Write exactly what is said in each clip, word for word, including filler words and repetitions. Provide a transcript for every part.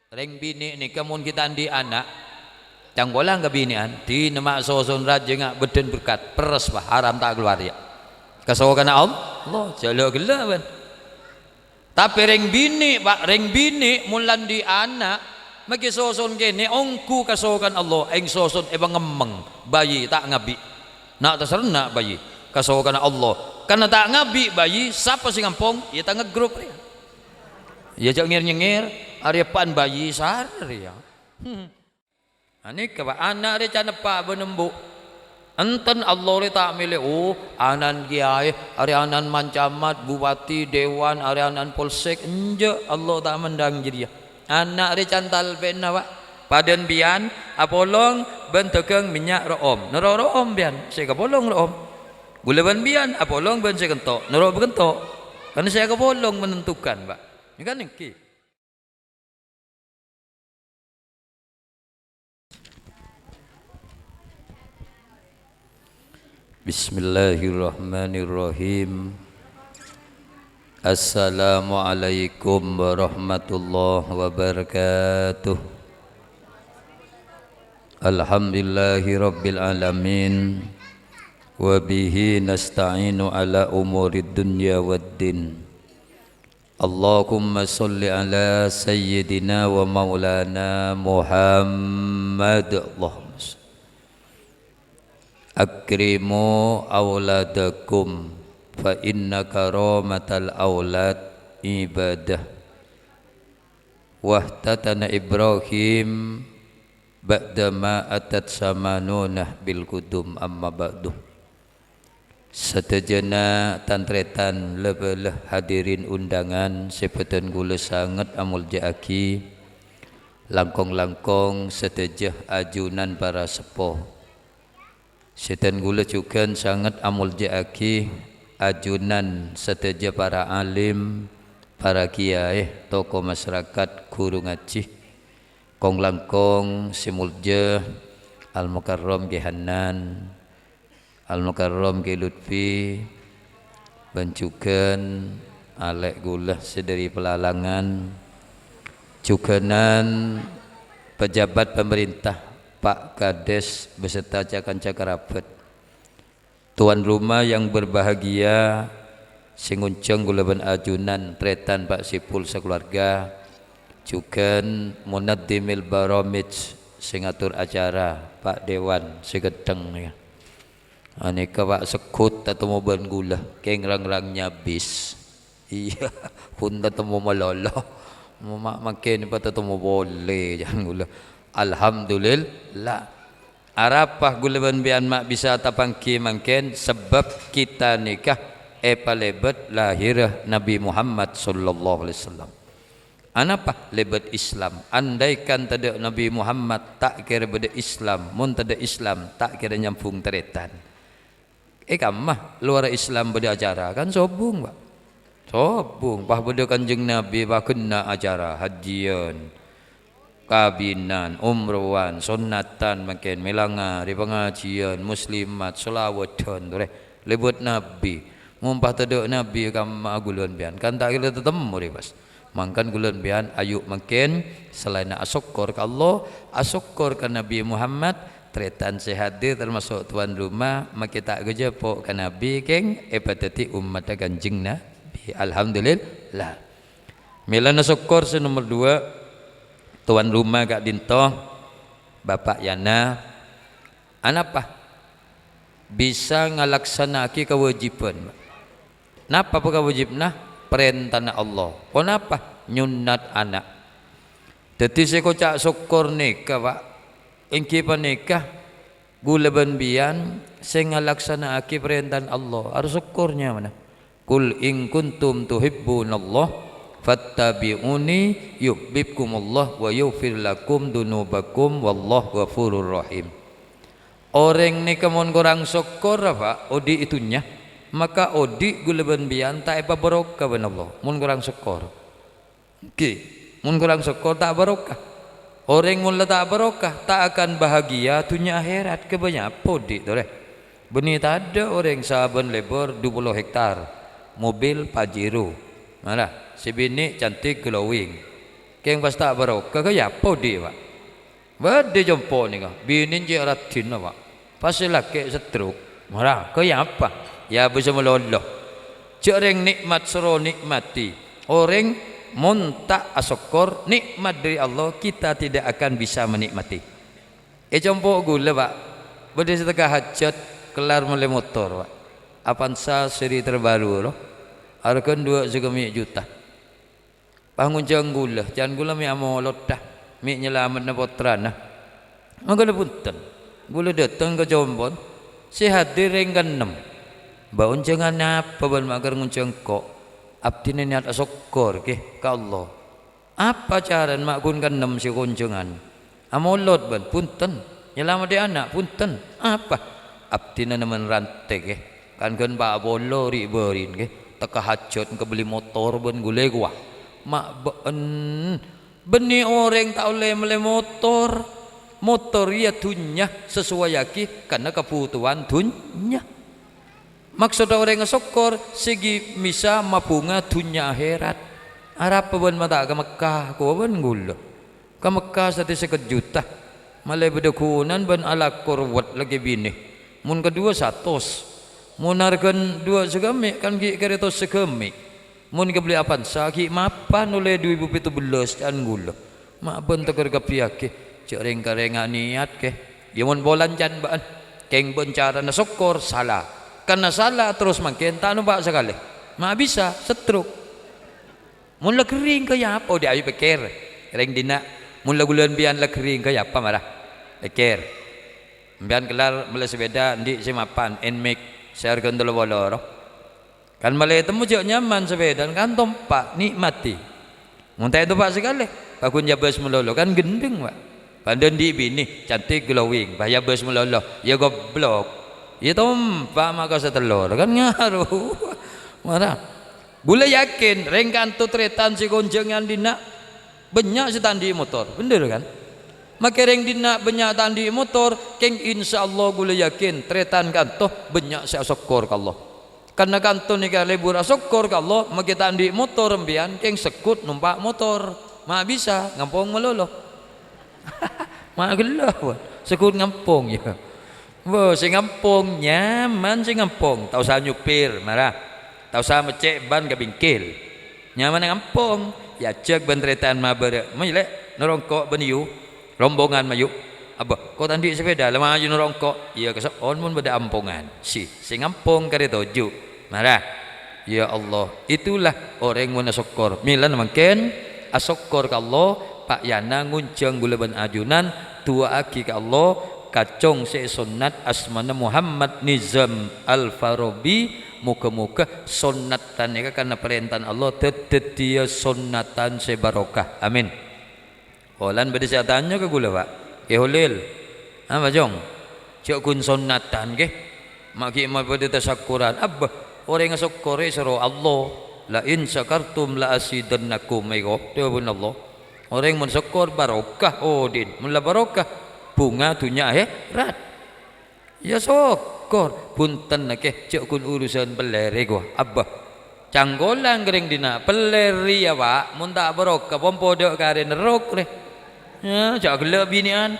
Rèng binè' nèka mon ghi' ta' andi' ana', cangkolang kabinè'an, dina ma' soson rajâ nga' bâddhân berkat, perres, bâh, haram ta' kalowar, yâ. Kasokanna Allah, jhâ' la ghellâ', bân. Tapè rèng binè', Pak, rèng binè' mon la andi' ana', maghi soson kènè', ongghu kasokanna Allah, èng soson èpangemmèng, bayi ta' ngabi'. Na' tasarrèna bayi, kasokanna Allah. Karna ta' ngabi' bayi, sapa sè ngampong? Yâ ta' ngegrop rèya. Yâ jhâ' ngèr-nyengngèr, arèya eppa'na bayi, sar rèya. Hmm. Anèka, Pak, ana' rè can eppa' bân embu'. Enten Allah rè ta' mèlè, oh, ana'na kèyaè, arè ana'na man camat, bupati, dewan, arè ana'na polsek. Enjâ', Allah ta' mendhâng jârèya. Ana' rè can talpèna, Pak. Padâna biyân apolong bân dhâghâng mènnya' ro'om. Noro' ro'om biyân, sè èkapolong ro'om. Ghulâ bân biyân apolong bân sè kento', noro' kento'. Karna sè èkapolong menentukan, Pak. Nèka nèngghi. Bismillahirrahmanirrahim. Assalamualaikum warahmatullahi wabarakatuh. Alhamdulillahirabbil alamin. Wa bihi nasta'inu ala umurid dunya waddin. Allahumma sholli ala sayyidina wa maulana Muhammad. Allahumma sholli. Akrimu auladakum fa inna karamatal aulad ibadah. Wahtatana Ibrahim ba'dama atat samanunah bil qudum, amma ba'du. Sadhâjâna tan-tarètan, la-bâlâ hadirin undangan sè bâdhân kaulâ sanget amoljâ'aghi, langkong-langkong sadhâjâ ajunan para seppo. Sè bâdhân kaulâ jhughân sanget amoljâ'aghi ajunan sadhâjâ para alim, para kiyaè, tokoh masyarakat, ghuru ngajhi, kong-langkong sè moljâ Al-Mukarram Kè Hannan, Al-Mukarram Kè Lutfi, bân jhughân alè' kaulâ sè dâri Pelalangan, jhughânan pejabat pemerintah, Pak Kades beserta ca-, kanca kerabat. Tuan rumah yang berbahagia, sè ngonjhâng kaulâ bân ajunan, tarètan Pak Sipul sakeluarga, jhughân munaddimil baramij, sè ngator acara, Pak Dewan, sè ghentheng, yâ. Anèka, Pak, segghut tatemmo bân kaulâ, kèng rang-rang nyabis. Iyâ, ghun tatemmo malolo. Ma-, mangkèn patatemmo polè, jhân kaulâ. Alhamdulillah. Arapa kaulâ bân biyân ma' bisa tapangghi mangkèn? Sabâb kita nèka èpalèbât lahèrra Nabbhi Muhammad sallallahu alaihi wasallam. Anapa lèbât Islam? Andaikan tadâ' Nabbhi Muhammad, ta' kèra bâdâ Islam. Mon tadâ' Islam, ta' kèra nyambhung tarètan. È kamma, lowar Islam bâdâ acara, kan sobung, Pak. Sobung, pas bâdâ Kanjeng Nabbhi, pas ghenna' acara, hajjiyân, kabinan, umrowan, sonnatan, mangkèn mèlanga, rè pangajiyân, muslimat, sholawâdhân, torè, lèbât Nabbhi. Mon pas tadâ' Nabbhi, è kamma kaulâ bân biyân, kan ta' kèra tatemmo rè, pas. Mangkana kaulâ bân biyân, ayu mangkèn, salaènna asokkor ka Allah, asokkor ka Nabbhi Muhammad, tarètan sè hadir, termasuk tuan rumah, makè ta' ghâjâ po' ka Nabbhi, kèng èpadâddhi ommaddhâ Kanjeng Nabbhi. Alhamdulillah. Mèlana sokkor sè nomer duwâ', tuan rumah ka'dinto, Bapa' Yana, anapa? Bisa ngalaksana'aghi kawâjibhân. Napa pakawâjibhânna? Parèntana Allah. Ponapa? Nyonnat ana'. Dhâddhi sè èkoca' sokkor nèka, Pak, èngghi panèka kaulâ bân biyân sè ngalaksana'aghi parèntana Allah. Asokkor nyamana. "Qul in kuntum tuhibbunallah fattabi'uni yuhibbukumullah wa yaghfir lakum dzunubakum wallahu ghafurur rahim." Orèng nèka mon korang sokkor, Pak, odi' è dhunnya, maka odi' kaulâ bân biyân ta' èpabaroka bân Allah, mon korang sokkor. Èngghi, mon korang sokkor ta' baroka. Orèng mon la ta' baroka, ta' akan bahagia dhunnya akhèrat. Kabânnya apa odi' torè? Bânnè tadâ' orèng sabân lèbâr du polo hektar, mobil Pajero. Malah, sè binè' cantik glowing. Kèng pas ta' barokah, kaya apa odi', Pak? Bâdâ compo' nèka, binèna cè' raddhinna, Pak. Pas sè lakè' stroke, mara, kaya apa? Ya, bisa malolo. Jhâ' rèng nè'mat soro nè'mati. Orèng mon ta' asokkor nè'mat dâri Allah, kita tidak akan bisa menikmati. È compo' ghulâ, Pak, bâdâ sè tekka hajat, kellar mellè motor, Pak. Avanza seri terbaru, ro. Arghâna duwâ' saghâmè' juta. Pas ngonjhâng ghulâ, can ghulâ mè' amolod, dâ, mè' nyalameddhâ pottrana. Mangkana bhunten, ghulâ dâteng ka compo'na, sè hadir rèng keennem. "Bâ', onjhângan apa bâ'na ma' kèra ngonjhâng ko'?" "Abdhina niyat asokkor, ghi, ka Allah." "Apa carana ma' ghun keennem sè konjhângan?" "Amolod bâ'na, bhunten. Nyalameddhi ana', bhunten. Apa?" "Abdhina nemmen rantè, ghi. Kan ghân pa' polo ri'-bâri'na, ghi. Tekka hajat kabelli motor bân ghulâ, kowa." "Ma' bâ'na, bânnè orèng ta' ollè mellè motor. Motor rèya dhunnya, sesuaiaghi karna kabhutowan dhunnya." Maksodda orèng asokkor sè ghi' bisa mabhunga dhunnya akhèrat. "Arapa bâ'na ma' ta' ka Mekkah?" kowa bân ghulâ. "Ka Mekkah satèya sèket juta. Malè bâdâ ghunana bân alako ruwet lakè binè. Mon kaduwâ satos. Mon arghâna duwâ' saghâmè' kan ghi' karètos saghâmè'. Mon kabelli Avanza ghi' mapan ollè du èbu pètto bellâs," can ghulâ. "Ma' bâ'na tokor kabbhiyâghi, jhâ' rèng-karèngnga niyat, ghi. Ya mon polan can bâ'na, kèng bâ'na carana sokkor sala. Karna sala terros mangkèn ta' nompa' sakalè. Ma' bisa, stroke." "Mon la ghering kaya apa?" Odi' ayo pèkkèr. Rèng dinna', mon la ghulâ bân bi'ân la ghering kaya apa mara? Pèkkèr. Sampèyan kellar mellè sepèda andi' sè mapan, Nmax, sè arghâna tello polo, ro. Kan malè temmo jhâ' nyaman sapèdana, kan tompa', nè'mati. Mon ta' ètompa' sakalè, paghun yabâs malolo, kan ghendheng, Pak. Bâdâ andi' binè, cantik, glowing, pas yabâs malolo, ya goblok. Ya tompa' ma' ka sè tello, kan ngarowa. Mara. Ghulâ yakin, rèng kanto tarètan sè konjhângan dinna' bânnya' sè ta' andi' motor, bhendher, kan? Makè rèng dinna' bânnya' ta' andi' motor, kèng insyaallah ghulâ yakin tarètan kanto bânnya' sè asokkor ka Allah. Karna kanto nèka lebur asokkor ka Allah, makè ta' andi' motor sampèyan, kèng segghut nompa' motor. Ma' bisa, ngampong malolo. Ma' ghellâ', wah. Segghut ngampong, ya. Wah, sè ngampong, nyaman sè ngampong. Ta' osa nyopir, mara. Ta' osa meccè' bân ka bengkel. Nyamanna ngampong. Èajhâk bân tarètan mabârâ'. Mayu, Lè', narongko' bân yu. Rombongan mayu. Abbâ, ko' ta' andi' sepèda, la maju narongko'. Iyâ, kaso'on mon bâdâ ampongan. Si, sè ngampong karè toju'. Mara. Ya Allah, itulah orèng mon asokkor. Mèlana mangkèn, asokkor ka Allah, Pa' Yana ngonjhâng ghulâ bân ajunan, du'aaghi ka Allah, kacong sè èsonnat asmana Muhammad Nizam Al-Farabi, moghâ-moghâ sonnatan nèka karna parèntana Allah dad-, daddhiyâ sonnatan sè barokah. Amin. Polana bâdâ sè atanya ka ghulâ, Pak. "Kè Holil, apa, Cong? Jhâ' ghun sonnatan, kè? Ma' ghi' mabâdâ tasakkoran." Abbâ, orèng asokkorè soro Allah. "La in syakartum la azidannakum," èko, dhâbuna Allah. Orèng mon sokkor barokah odi'na, mon la barokah bhunga dhunnya akhèrat. Ya sokkor, bhunten, kè, jhâ' ghun urusan pellèr èko, abbâ. Cangkolang ka rèng dinna', pellèr rèya, Pak, mon ta' barokah, pon padâ karè nerrok, rè. Ya, jhâ' ghellâ' binè'an.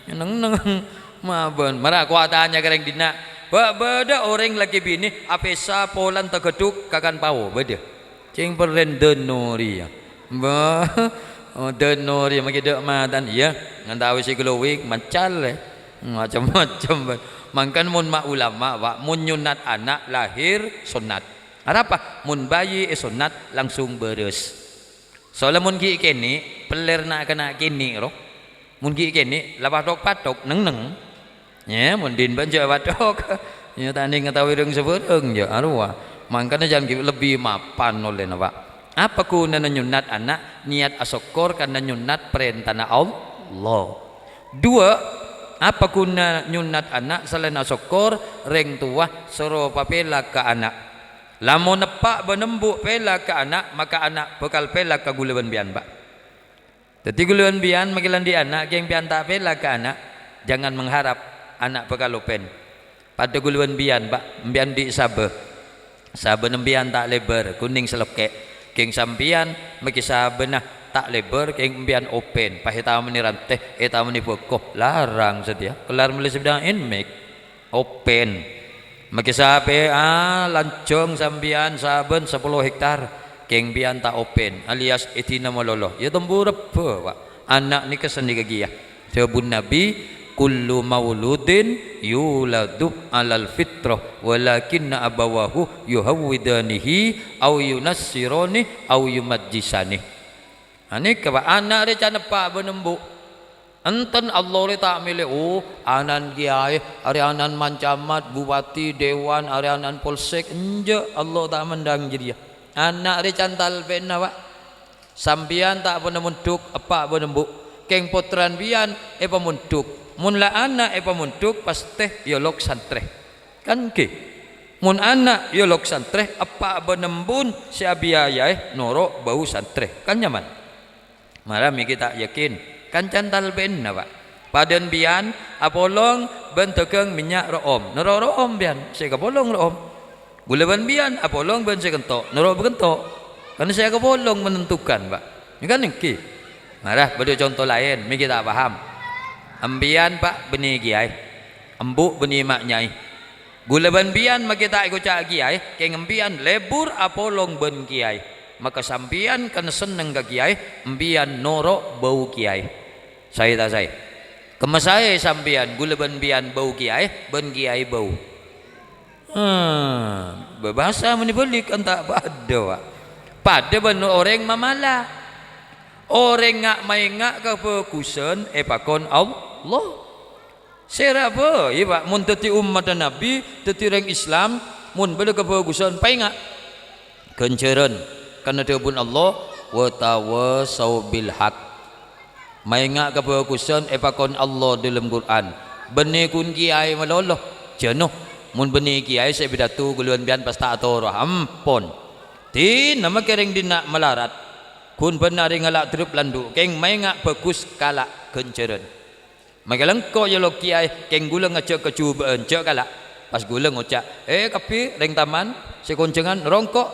Neng-neng, mabân. Mara ko' atanya ka rèng dinna', "Bâ', bâdâ orèng lakè binè apèsa polana taghâdhuk kakan pao?" Bâdâ. Cèng perrèn dâno rèya. Bâ, oh, dâno rèya makè dâ' matana, iyâ, ngantawè sè glowing, mancal, eh. Macem-macem, bân. Mangkana mon ma' ulama, Pak, mon nyonnat ana' lahir, sonnat. Arapa? Mon bayi èsonnat, langsung bârâs. Soalnya mon ghi' kènè', pellèr na'-kana' kènè', ro. Mon ghi' kènè', la pathok-pathok, neng-neng. Yâ, mon din bân jhâ' pathok. Yâ, ta' nèng ngataowè rèng sabârâng, yâ, arowa. Mangkana jhân ghi' lebbi mapan ollèna, Pak. Apa ghunana nyonnat ana', niyat asokkor karna nyonnat parèntana Allah. Duwâ', apa ghuna nyonnat ana' salaèn asokkor, rèng towa soro papèlak ka ana'. Lamon eppa' bân embu' pèlak ka ana', maka ana' bhâkal pèlak ka ghulâ bân bi'ân, Pak. Dhâddhi ghulâ bân bi'ân makè la andi' ana', kèng bi'ân ta' pèlak ka ana', jangan mengharap ana' bhâkal open. Padâ ghulâ bân bi'ân, Pak, bi'ân andi' sabâ. Sabâna bi'ân ta' lèbâr, kunèng salokkè'. Kèng sampèyan makè sabâna ta' lèbâr, kèng empèyan open, pas ètamennè rantè, ètamennè bâko, larang satèya. Kellar mellè sabidhâk inmik, open. Makè sapè'a lanjhâng sampèyan sabân sapolo hektar, kèng empèyan ta' open, alias èdina malolo, ya tombu rebbhâ, Pak. Ana' nèka sanèka kèya. Dhâbuna Nabi, "Kullu mauludin yuladu 'alal fitrah, walakinna abawahu yuhawwidanihi, au yunassirani, au yumajjisani." Nah, nèka, Pak, ana' rè can eppa' bân embu'. Enten Allah rè ta' mèlè, oh, ana'na kèyaè, arè ana'na mancamat, bupati, dewan, arè ana'na polsek, enjâ', Allah ta' mandhâng jârèya. Ana' rè can talpèna, Pak. Sampèyan ta' ponapa mondhuk, eppa' bân embu'. Kèng pottrana empèyan èpamondhuk. Mon la ana' èpamondhuk, pastè èolok santrè. Kan ghi? Mon ana' èolok santrè, eppa' bân embu'na sè abiayaè noro' bâu santrè. Kan nyaman? Mara mèghi ta' yakin. Kan can talpèna, Pak. Padâna empèyan apolong bân dhâghâng mènnya' ro'om. Noro' ro'om empèyan, sè èkapolong ro'om. Ghulâ bân empèyan apolong bân sè kento', noro' bâkento'. Kan sè èkapolong menentukan, Pak. Nèka kan èngghi. Mara bâdâ conto laèn, mèghi ta' paham. Empèyan, Pak, bânnè kèyaè. Embu' bânnè ma' nyai. Ghulâ bân empèyan makè ta' èkoca' kèyaè, kèng empèyan lebur apolong bân kèyaè. Maka sampèyan kan senneng ka kèyaè, empèyan noro' bâu kèyaè. Saè ta' saè? Kemma saè sampèyan, ghulâ bân empèyan bâu kèyaè, bân kèyaè bâu. Ah, bâbâsa mon èbâlik kan ta' padâ, Pak. Padâ bân orèng mamala. Orèng nga'-maènga' kabhâghusân èpakon Allah. Sèra bhâi, Pak, mon dhâddhi ommaddhâ Nabbhi, dhâddhi orèng Islam, mon bâdâ kabhâghusân, paènga'. Ghânjhârân, karna dhâbuna Allah, "Wa tawasau bil haq." Maènga' kabhâghusân èpakon Allah dâlem Qur'an. Bânnè ghun kèyaè malolo, jhâno. Mon bânnè kèyaè sè pidato ghulâ bân empèyan pas ta' atoro', ampon. Dina makè rèng dinna' malarat. Ghun bân arè ngala' dârep landhu', kèng maènga' bhâghus kala' ghânjhârân. Makè lengko' èolok kèyaè, kèng ghulâ ngajhâk ka jhubâ'ân, jhâ' kala'. Pas ghulâ ngoca', "Eh, kabbhi rèng taman sè konjhângan, rongko'!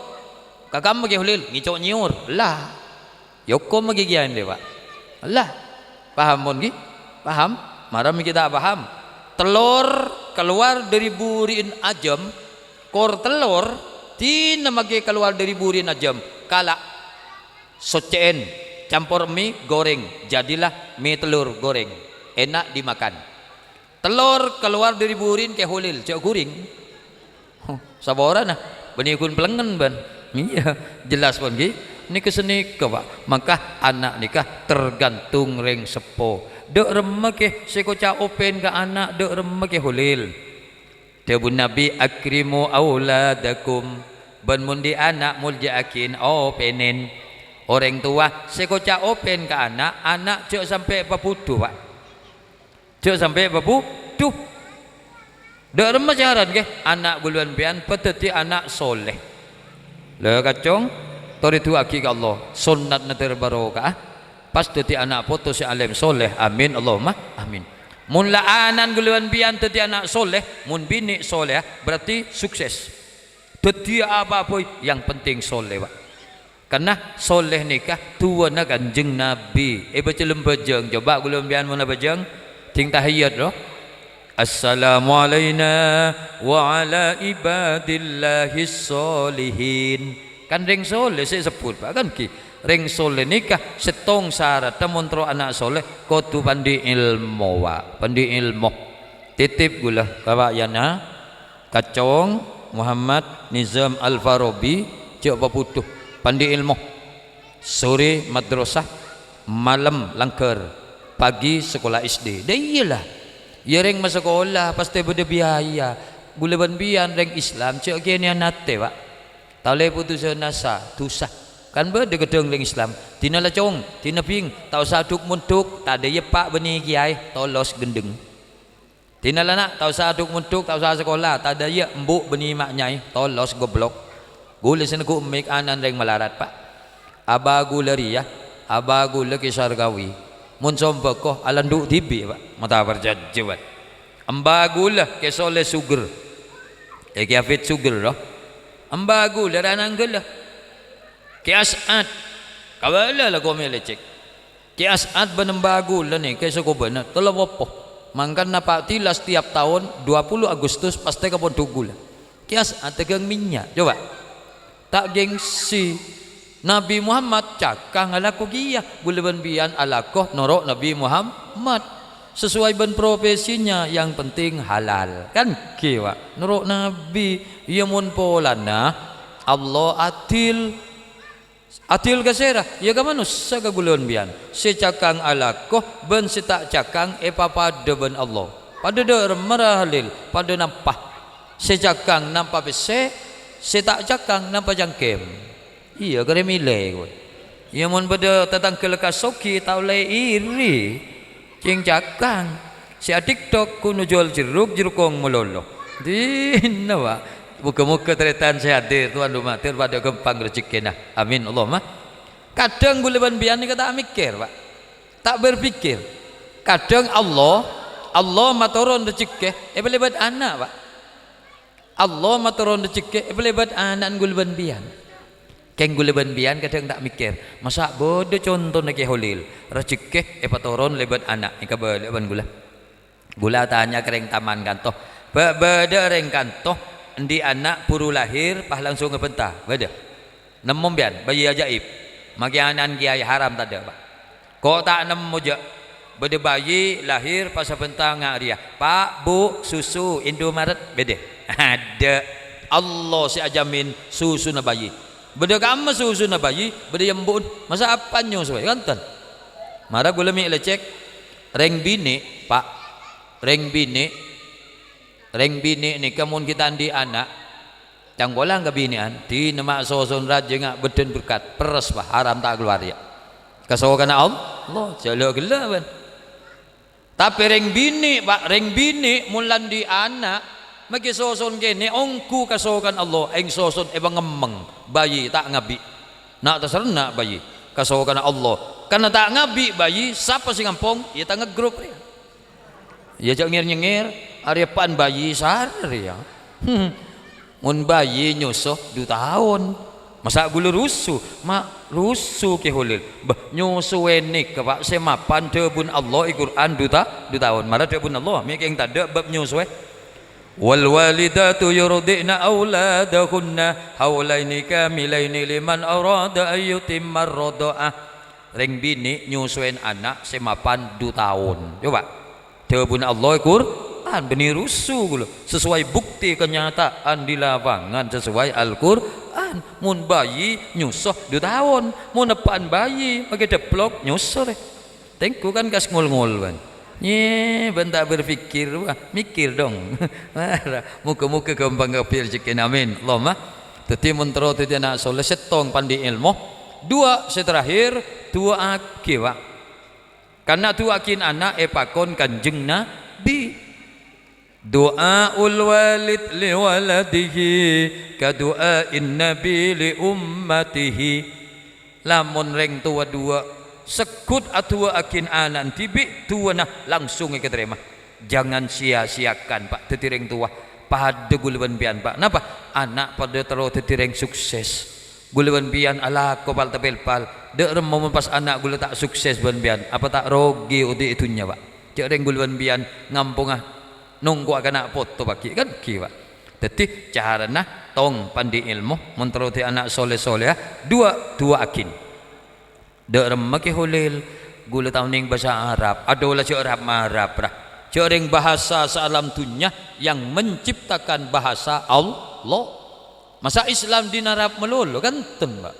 Kakamma Kè Holil ngèco' nyèyor." Ella. Èokom makè kèyaè, Pak. Ella. Paham, pon, ghi? Paham? Mara mèghi ta' paham. Tellor kalowar dâri buri'na ajâm, kor tellor, dina makè kalowar dâri buri'na ajâm, kala'. Soccè'èn, campor mi goreng, jadilah mi tellor goreng. Enak dimakan. Tellor kalowar dâri buri'na Kè Holil, jhâ' ghuring. Huh, saporana, bânnè ghun pèlengngen bân. Iyâ, jelas pon, ghi. Nèka sanèka, Pak. Maka ana' nèka tergantung rèng seppo. Dâ' remma kè sè èkoca' open ka ana', dâ' remma Kè Holil. Dhâbuna Nabbhi, "Akrimu auladakum." Bân mon dhi' ana', molja'aghin, opènèn. Orèng towa sè èkoca' open ka ana', ana' jhâ' sampè' pabhudhu, Pak. Jhâ' sampè' pabhudhu. Dâ' remma sè aran, ghi, ana' ghulâ bân empèyan padâddhi ana' soleh. La, kacong, torè du'aaghi ka Allah, sonnat nadhâr barokah, pas dhâddhi ana' poto sè alèm soleh. Amin, Allahumma amin. Mon la ana'na ghulâ bân empèyan dhâddhi ana' soleh, mon binè' solehah, berarti sukses. Dhâddhiyâ apa bhâi, yang penting soleh, Pak. Karna soleh nèka du'âna Kanjeng Nabbhi. Èbâca lem bhâjâng, coba ghulâ bân empèyan mon abhâjâng, dhing tahiyat, ro. "Assalamu alaina wa ala ibadillahis sholihin." Kan rèng soleh sè èsebbhut, Pak, kan ghi? Rèng soleh nèka sèttong saradhdhâ mon terro ana' soleh, kodhu pandhi' èlmo, Pak. Pandhi' èlmo. Titip ghulâ ka Pak Yana, Kacong, Muhammad, Nizam, Al-Farabi, jhâ' pabhudhu. Pandhi' èlmo. Sore madrasah, malem langghâr, pagi sekolah S D. Dâ' iyâ la. Iyâ rèng masakola pastè bâdâ biaya. Ghulâ bân empèyan rèng Islam jhâ' kènè'an atè, Pak. Ta' ollè putusan asa, dhusa. Kan bâdâ ghâddhâng rèng Islam. Dina la cong, dina bhing, ta' osa dhuk-mondhuk, tadâ' iyâ eppa' bânnè kèyaè, tolos ghendheng. Dina la na', ta' osa dhuk-mondhuk, ta' osa sakola, tadâ' iyâ embu' bânnè ma' nyai, tolos goblok. Ghulâ sè neggu' emmik ana'na rèng malarat, Pak. Abah ghulâ rèya, abah ghulâ Kè Sarkawi. Mon sombâko, alandhu' dhibi', Pak. Mata parcajâ, Pak. Embah ghulâ Kè Soleh Suger. Kè Hafid Suger, roh. Embah ghulâ rè ana'na ghulâ. Kè As'ad. Abâlâ la komè lecek. Kè As'ad bân emba ghulâ nèka sè kobâna, tello popo. Mangkana pa'tila setiap taon dua puluh Agustus pastè ka pondhuk ghulâ. Kè As'ad dâgâng mènnya', coba. Ta' gengsi. Nabi Muhammad cakang alako kèya, ghulâ bân biyân alako noro' Nabi Muhammad. Sesuai bân profesinya, yang penting halal. Kan ghi, Pak? Noro' Nabi. Iyâ, mon polana Allah adil. Adil ka sèra? Iyâ ka manossa, ka ghulâ bân biyân. Sè cakang alako bân sè ta' cakang èpapadâ bân Allah. Padâ dâ' remma ra Halil, padâ nampa. Sè cakang nampa pèssè, sè ta' cakang nampa cangkèm. Iyâ, karè mèlè kowe. Iyâ, mon bâdâ tatangghâ lekkas soghi, ta' ollè iri. Cèng cakang. Sè a-TikTok kono jhuwâl jerruk, jerruk kong malolo. Dinna, Pak. Moghâ-moghâ tarètan sè hadir, towan dumadir, padâ ghâmpang rejekkèna. Amin, Allahumma. Kadhâng ghulâ bân biyân nèka ta' mèkkèr, Pak. Ta' berpikir. Kadhâng Allah, Allah matoron rejekkè, èpalèbât ana', Pak. Allah matoron rejekkè èpalèbât ana'na ghulâ bân biyân. Kèng ghulâ bân biyân kadhâng ta' mèkkèr, masa' bâdâ contona Kè Holil, rejekkè èpatoron lèbât ana', èkabâlâ bân ghulâ. Ghulâ atanya ka rèng taman kanto, "Bâ', bâdâ rèng kanto, andi' ana' buru lahir, pas langsung èbhânta? Bâdâ?" Nemmo biyân, bayi ajaib. Makè ana'na kèyaè haram tadâ', Pak. Ko' ta' nemmo, jâ'. Bâdâ bayi lahir pas sabhânta nga' rèya, "Pa', Bu', susu, Indomaret." Bâdâ? Adâ'. Allah sè ajamin susuna bayi. Bâdâ ka'emma susuna bayi, bâdâ è embu'na. Masa' apa nyosowè? Ghânten. Mara ghulâ mè' lècèk. Rèng binè', Pak. Rèng binè'. Rèng binè' nèka mon ghi' ta' andi' ana', cangkolang kabinè'an, dinah ma' soson rajâ nga' bâddhân berkat, perres, Pak, haram ta' kalowar, yâ. Kasokanna Allah, jhâ' la ghellâ', bân. Tapè rèng binè', Pak, rèng binè' mon la andi' ana', makè soson kènè' ongghu kasokan Allah, èng soson èpangemmèng, bayi ta' ngabi'. Na' tasarna bayi, kasokanna Allah. Karna ta' ngabi' bayi, sapa sè ngampong? Yâ, ta' ngegrop rèya. Yâ, jhâ' ngèr-nyengngèr, arèya eppa'na bayi sara rèya. Mon bayi nyoso du taon, masa' ghulâ rusu? Ma' rusu Kè Holil. Bâh, nyosowè nèka, Pak, sè mapan dhâbuna Allah è Qur'an du ta-, du taon. Mara dhâbuna Allah, mè' kèng tadâ' bab nyosowè. "Wal walidatu yurdi'na auladahunna haulaini kamilaini liman arada an yutimmar radha'ah." Rèng binè' nyosowèn ana' sè mapan du taon. Coba. Dhâbuna Allah è Qur'an, bânnè rusu ghulâ. Sesuai bukti kenyataan di lapangan, sesuai Al-Qur'an. Mon bayi nyoso du taon, mon eppa'na bayi, makè deplok, nyoso rè. Tèngghu kan kas ngol-ngol, bân. Nyè, bân ta' berpikir, wah, mikir dong. Mara, moghâ-moghâ ghâmpang kabbhi rejekkèna. Amin. Allahumma. Dhâddhi, mon terro dhâddhi ana' soleh, sèttong pandhi' èlmo. Duwâ', sè terakhir, duwâ'aghi, Pak. Karna duwâ'aghi ana' èpakon Kanjeng Nabi. "Du'aul walid li waladihi ka du'ain nabi li ummatihi." Lamon rèng towa duwâ' segghut aduwâ'aghi ana'na dhibi', duwâ'na langsung èkatarèma. Jangan sia-siakan, Pak, dhâddhi rèng towa. Padâ ghulâ bân biyân, Pak. Napa? Ana' padâ terro dhâddhi rèng sukses. Ghulâ bân biyân alako pal-tapèlpal. Dâ' remma mon pas ana' ghulâ ta' sukses bân biyân, apa ta' rogi odi' è dhunnya, Pak? Jhâ' rèng ghulâ bân biyân ngamponga nongko'a kana' poto paghi', kan ghi, Pak? Dhâddhi, carana tong pandhi' èlmo, mon terro dhâddhi ana' soleh-soleha, duwâ', duwâ'aghin. Dâ' remma Kè Holil, ghulâ tao nèng bhâsa Arab. Adhu, la jhâ' Arab-ma'arab, ra. Jhâ' rèng bhâsa saalam dhunnya yang menciptakan bahasa Allah. Masa' Islam dina Arab malolo? Ghânten, Pak.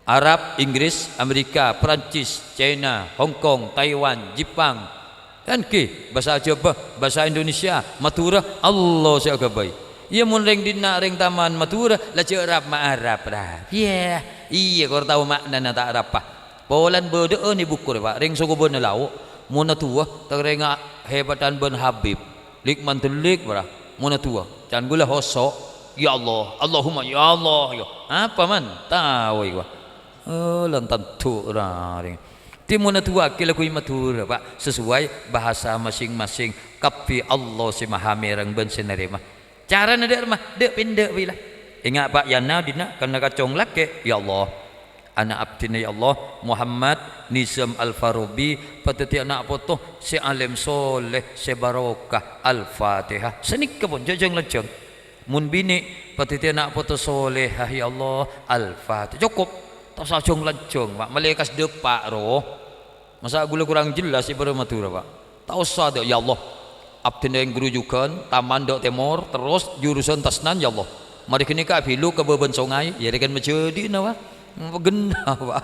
Arab, Inggris, Amerika, Perancis, China, Hong Kong, Taiwan, Jepang. Kan ghi, bhâsa Jhâbâ, bhâsa Indonesia, Madhurâ, Allah sè aghâbây. Iyâ, mon rèng dinna' rèng taman Madhurâ, la jhâ' Arab-ma'arab, ra. Iyâ, iyâ, kor tao ma'nana ta' arapa. Polana bâdâ'ân è buku rè, Pak, rèng sokobâna lao', monna duwâ, tarènga hèbâdhân bân Habib. Lik-mandellik, para, monna duwâ. Can ghulâ hoso', "Ya Allah, Allahumma ya Allah, ya." Apa, man? Tao, iku. Oh, lan tanto ra, rèng. Dhâddhi monna duwâ kè lagghu è Madhurâ, Pak, sesuai bahasa masing-masing. Kabbhi Allah sè maha mèreng bân sè narèma. Carana dâ' remma, dâ' pèndâ' bilâ. Enga', Pak, yana dinna' karna kacong lakè', "Ya Allah." Ana' abdhina, ya Allah, Muhammad Nizam Al-Farabi, padhâddhi ana' poto sè alèm soleh, sè barokah. Al-Fatihah. Sanèka pon, jhâ' jhâng-lanjhâng. Mon binè', padhâddhi ana' poto solehah, ya Allah. Al-Fatihah. Cokop. Ta' osa jhâng-lanjhâng, Pak. Malè kas dâpa', roh. Masa' ghulâ korang jelas è bârâ Madhurâ, Pak? Ta' osa, dâ', ya Allah. Abdhina è grujugan, taman dâ' tèmor, terros jurusan Tasnan, ya Allah. Marè ghânèka abhiluk ka bâbân songay, ya, rèken majhâdhi'na, Pak. Paghenna, Pak.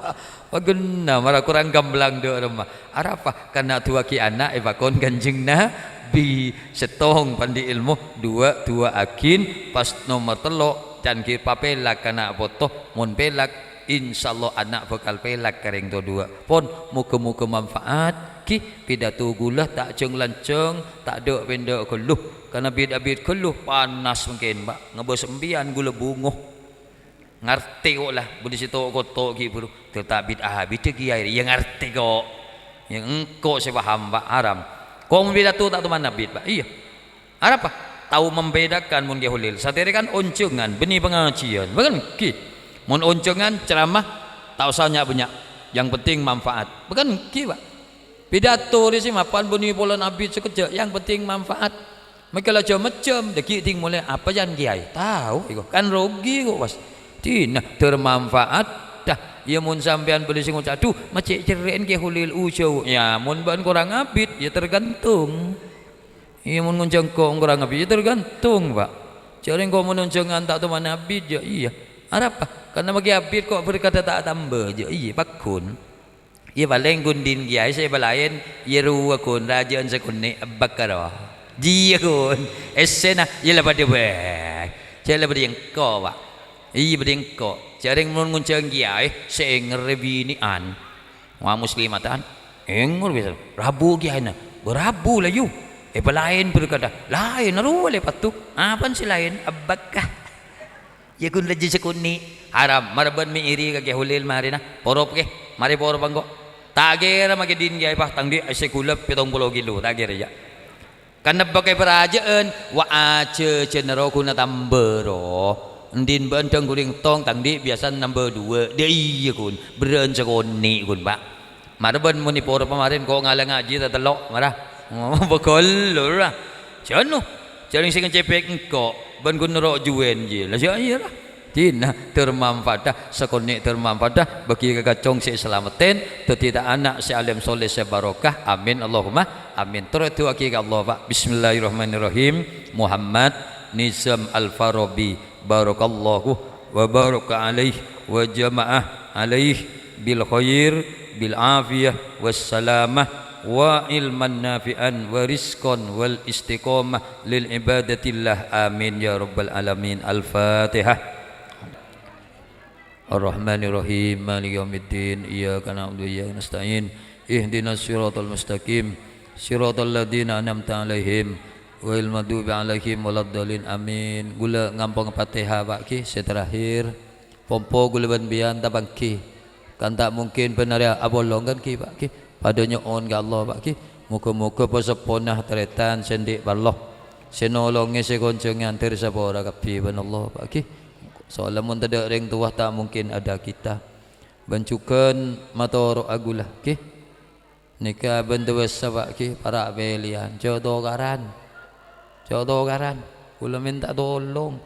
Paghenna, mara korang gamblang dâ' remma. Arapa? Karna duwâghi ana' èpakon Kanjeng Nabi. Sèttong, pandhi' èlmo. Duwâ', duwâ'aghin. Pas nomer tello', can ghi' papèlak ana' poto. Mon pèlak, insyaallah ana' bhâkal pèlak ka rèng toduwâ'. Pon, moghâ-moghâ manfaat, ghi. Pidato ghulâ ta' jhâng-lanjhâng, ta' dâ'-pèndâ' ghâllu. Karna bit-abit ghâllu panas mangkèn, Pak. Ngabâs sampèyan ghulâ bhungo. Ngartè ko' la, bâdâ sè to'-koto' ghi' bhuru. Dâ' ta' bit-abit dâ' kèyaè, iyâ ngartè ko'. Iyâ engko' sè paham, Pak, haram. Ko' mon pidato ta' toman abit, Pak. Iyâ. Arapa? Tao membedakan mon Kè Holil. Satèya kan onjhângan, bânnè pangajiyân. Bhâkal ènggi. Mon onjhângan, ceramah, ta' osa nya'-bânnya'. Yang penting manfaat. Bhâkal ènggi, Pak. Pidato rè sè mapan bânnè polana abit sakejjhâ', yang penting manfaat. Mèkkè la jhâm-majhâm, dâgghi' dhing molè apa jân kèyaè? Tao, iko. Kan rogi ko', Mas. Dina, termanfaat. Dah, iyâ mon sampèyan bâli sè ngoca', "Duh, ma' cè' cerrè'en Kè Holil ujâu." Iyâ, mon bâ'na korang abit, iyâ tergantung. Iyâ, mon ngonjhâng ko' korang abit, iyâ tergantung, Pak. Jhâ' rèng ko' mon onjhângan ta' toman abit, jhâ' iyâ. Arapa? Karna maghi abit ko' berkadhâ ta' atamba, jhâ' iyâ, pagghun. Iyâ, palèng ghun dhing kèyaè sè èpalaèn, iyâ rowa ghun rajâ'ân sakonè' ebbhâk karo. Jiyâ ghun, essèna, iyâ la padâ bhâi. Jhâ' la bâdâ engko', Pak. Iyâ, bâdâ engko'. Jhâ' rèng mon ngonjhâng kèyaè sè èngèrrè binè'an. Wa muslimatan, èngor bisa. Rabu kèyaèna, bârabu la yu. Èpalaèn berkadhâ, laèn rowa lè' patto. Apana sè laèn? Ebbhâk. Iyâ ghun rajâ sakonè'. Haram, mara bâ'na mè' iri ka Kè Holil marèna. Porop, Kè. Marè porop engko'. Ta' kèra maghi dhing kèyaè, Pak, tang dhi' essè ghulâ pèttong polo kilo, ta' kèra, yâ. Kan ebbhâk è parajâ'ân, wa ajâjâna rowa ghun atamba, roh. Ènḍin bâ'na dhâng ghun rèng tong, tang dhi' biyasana nambâ duwâ'. Dâ' iyâ ghun, berrâ'ân sakonè' ghun, Pak. Mara bâ'na mon èporop marèn ko' ngala' ngajhi ta' tello', mara. Bâgâl, lora. Jhâno, jhâ' rèng sè ngècèpèk engko', bâ'na ghun noro' juwèn, jiyâ. La, jhâ' iyâ, la. Dina, termanfaat, sakonè' termanfaat, bâgi ka kacong sè èsalamettèn, dhâddhi ta' ana' sè alèm soleh sè barokah. Amin, Allahumma amin. Terro èdu'aaghi ka Allah, Pak. Bismillahirrahmanirrahim. Muhammad Nizam Al-Farabi. Barakallahu wa baraka alaih wa jama'a alaih bil khair, bil afiyah, was salamah, wa ilman nafi'an, wa rizqan, wal istiqamah, lil ibadatillah. Amin ya rabbal alamin. Al-Fatihah. Ar-Rahmanir Rahim. Maliki yaumiddin. Iyyaka na'budu wa iyyaka nasta'in. Ihdinas siratal mustaqim. Siratal ladzina an'amta 'alaihim ghairil maghdubi 'alaihim waladdallin. Amin. Ghulâ ngampong Fatihah, Pak, ghi, sè terakhir. Pompo ghulâ bân biyân tapangghi. Kan ta' mungkin bân arèya apolong, kan, ghi, Pak, ghi. Padâ nyo'on ka Allah, Pak, ghi. Moghâ-moghâ pa-seppona tarètan sè anḍi' parlo. Sè nolongè sè konjhângan dhâri sapora kabbhi bân Allah, Pak, ghi. Soalnya mon tadâ' rèng towa, ta' mungkin ada kita. Bân jhughân matoro'a ghulâ, ghi. Nèka bân dewasa, Pak, ghi, para' pèlèyan. Jhâ' tokaran. Jhâ' tokaran. Ghulâ mènta tolong.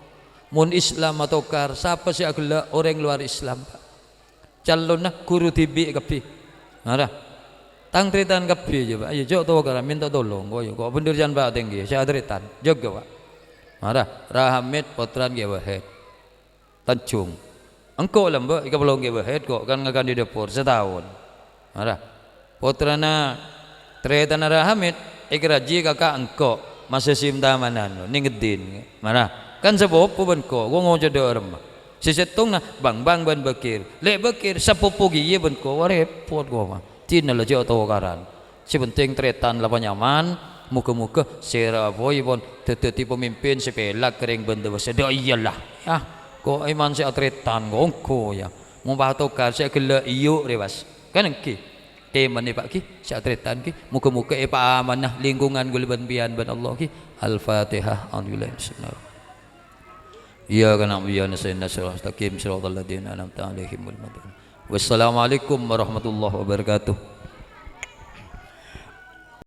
Mon Islam atokar, sapa sè aghellâ' orèng lowar Islam, Pak? Calonna ghuru dhibi' kabbhi. Mara. Tang tarètan kabbhi, jhâ', Pak. Ayo, jhâ' tokaran, mènta tolong. Ko', ko' bhender jhân, Pak, tèngghi. Sè atarètan. Jâgâ, Pak. Mara. Ra Hamid, pottrana Kè Wahid. Tanjung. Engko' lambâ' èkapolong Kè Wahid ko' kan ngakan è dâpor sataon. Mara. Pottrana tarètanna Ra Hamid èkarajhi kaka' engko', Mas Hasyim Tamanan, nèng èdin. Mara. Kan sapopo bân ko', ko' ngoca' dâ' remma. Sè sèttongnga Bang-bang bân Bakir. Lè' Bakir, sapopo kèya bân ko', wa rèpot ko', ma. Dina la jhâ' tokaran. Sè pentèng tarètan la panyaman, moghâ-moghâ sè rapoèpon dhâddhi pamimpin sè pèlak ka rèng bân dewasa. Dâ' iyâ la, yâ. Ko' èman sè atarètan, ko' engko', yâ. Mon patokar sè aghellâ' iyuk rèwas. Kan èngghi. Tèmènè, Pak, ghi, sè atarètan, ghi. Moghâ-moghâ èpaamanah lingkungan ghulâ bân biyân bân Allah, ghi. Al-Fatihah. A'udzubillahi minasyaitonir rajim. Iyyaka na'budu wa iyyaka nasta'in, ihdinas siratal mustaqim, siratal ladzina an'amta 'alaihim ghairil maghdubi Wassalamualaikum warahmatullahi wabarakatuh.